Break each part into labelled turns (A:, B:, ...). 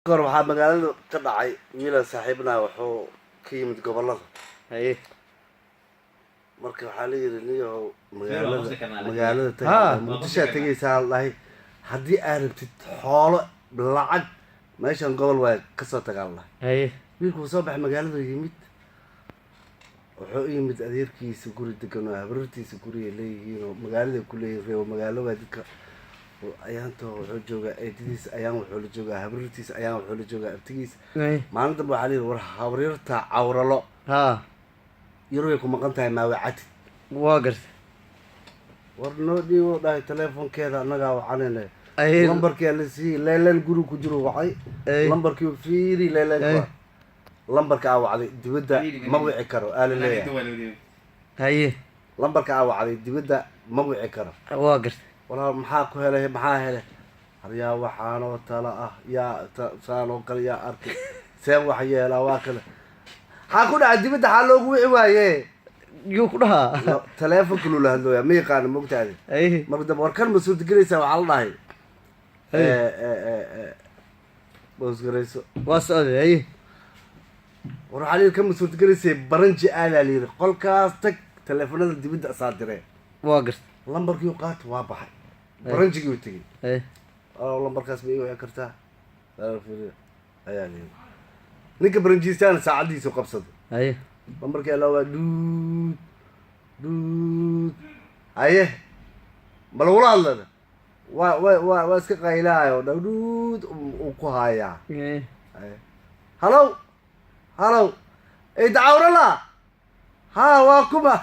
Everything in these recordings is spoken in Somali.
A: Kahor waxaa magaalada ka dhacay wiilan saaxiibnaa, wuxuu ka yimid gobolada. Marka waxaa la yidhi, niyahow, magaalada magaalada tag, Muqdishaa tegaysaa la dhahay. Haddii aad rabtid xoolo, lacag, meeshan gobol waay, kasoo tagaa la dhahay. Wiilku wuu soo baxay, magaalada yimid. Wuxuu u yimid adeerkiisa guri degan oo habrartiisa gurigay leeyihiin oo magaalada ku leeyihin. Reebo magaalo waa dadka. Ayaanto wuxuu joogaa eedadiisa, ayaan wuxuu la joogaa habrartiisa, ayaan wuxuu la joogaa abtigiisa. Maalin dambe waxaa la yidhi, war habrirta cawralo yarway ku maqan tahay, maawacatid?
B: Waa gartay.
A: War noo dhiibo, dhahay, teleefonkeeda, annagaa wacanayna. Lambarkii la siiyey, leeleen guriga ku jiro wacay. Lambarkii fiiri, leeleen lambarka aa wacday dibadda ma wici karo, aa la leeyahay. Lambarka aa wacday dibadda ma wici karo.
B: Waa gartay.
A: Walaal, maxaa ku helay? Maxaa helay? Haryaa, waxaanoo tala ah yaa saan oo kale yaa arkay? Seen wax yeelaa? Waa kale, maxaa ku dhacay? Dibadda xaa loogu wici waaye?
B: Yuu ku dhahaa?
A: Teleefonka lula hadlooya, ma yaqaano, mogtaade. Marka dambe, war kan ma suurtagelaysaa? Waxaa la dhahay, boosgarayso.
B: Waa socday, haye.
A: War waxaa la yidhi, kan ma suurtagelaysay? Baranji aadaa la yidhi, qolkaas tag, teleefonada dibadda asaa diree.
B: Waa gartay.
A: Lambarkii qaata, waa baxay, baranjigii u tegey. Oo lambarkaas ma ii wici kartaa ayaa la yidhi. Ninka baranjiistaana saacaddiisu qabsaday. Lambarkii alla waa duud duud. Haye, ma lagula hadlana? Waa iska qaylaayo, dhuud uu ku hayaa. Haye, halow, halow, eeda cawrala, ha, waa kuma?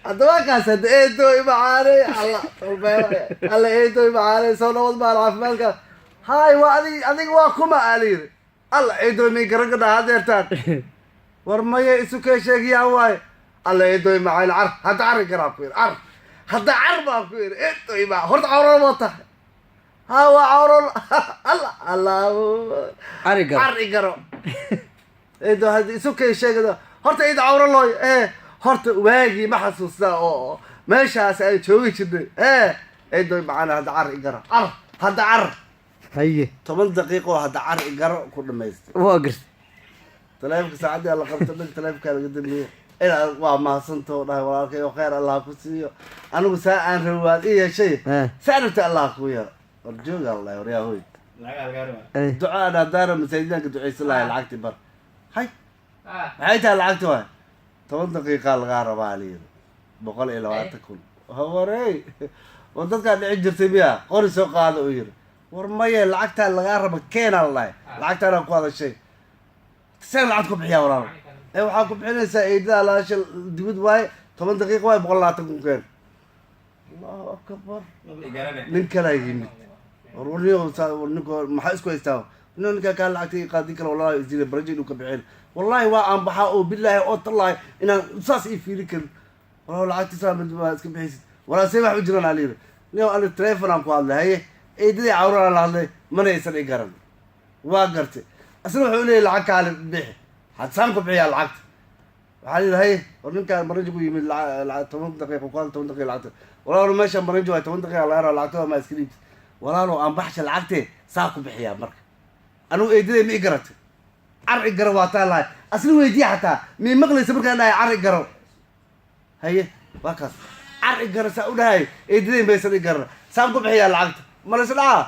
A: Haddaba kaas hadda, eedoy macaaney, alla tolbeelo, alla eedoy macaaney, soo nabad maal, caafimaadka hay, waa adig, adiga waa kuma, aa la yidhi. Alla eedoy, may garan kadhaa hadeertaan? War maya, isu kee sheegiyaa waaye. Alla eedoy macaan, car hadda, cari karaa ku yidhi, car hadda, car baa ku yidhi. Eedoy ma horta cawrol ma tahay? Ha, waa cawrol. Alla alla.
B: Cari garo.
A: Cari garo, eedo, hadda isu kee sheegado horta, eedo cawrolooy ee horta waagii ma xasuustaa oo meeshaas aan joogi jirnay? Ee eedoy macaan, hadda car i garo, car hadda, car. 10 daqiiqo hadda car i garo ku dhamaystay.
B: Waa gartay.
A: Taleefonka saacaddii la qabto dhan, taleefonkaa laga dambeeyey. Inaad waa mahadsantao dhahay, walaalkay oo khayr Allah ku siiyo, anigu saa aan rabi waad ii yeeshay. Saa rabta Allah kuu yeelo. War jooga Allah, war yaa hoy. Ducaan haddaana masaajidanka ducaysan lahay, lacagtii bar hay. Maxay tahay lacagti? Waay 10 daqiiqaa lagaa rabaa layiri, 120,000. Hawarey, war dadkaa dhici jirtay miya? Qori soo qaada uu yiri. War maye, lacagtaa lagaa raba keenaa la dhahay, lacagtaana ku hadashay, seen lacag ku bixiyaa walaal? Ee waxaa ku bixinaysaa, eedada laasha dibad waaye, 10 daqiiqa waaye, 120,000 keen. Allahu akbar, nin kalaa yimid. War war ninko maxaa isku haystaa? Nin ninkaa kaa lacagta ii qaadin kale, wallahi isdila barajo inuu ka bixin. Wallahi waa aan baxaa oo bilaahi oo tallaahi inaan saas ii fiiri karin. Walaa lacagta saa mid waa iska bixaysid. Walaa see wax u jiraan aa layidhi. Nin ani telefon aan ku hadlay, haye, eedadii cawraan la hadlay, mana aysan i garan. Waa gartay, asna wuxuu leeyahy lacag kaale bixi, hadsaan ku bixiyaa lacagta? Waxaa layidhi, haye, war ninkaan baranji ku yimid, 10 daqiiqa ku hadla, 10 daqiiqa lacagta. Walaalo, meeshaan baranji waay, 10 daqiiqa laga raba, lacagtada maa iska dhiibtid? Walaalo, aan baxsha lacagtee, saa ku bixiyaa marka? Anigu eedaday ma i garatay? Car i garo waa taa lahay, asna weydiya xataa mii maqlaysa markaan dhahay car i garo. Haye, waa kaas, car i garo saa u dhahay, eedaday maysan i garan, saan ku bixiyaa lacagta? Malaysa dhacaa.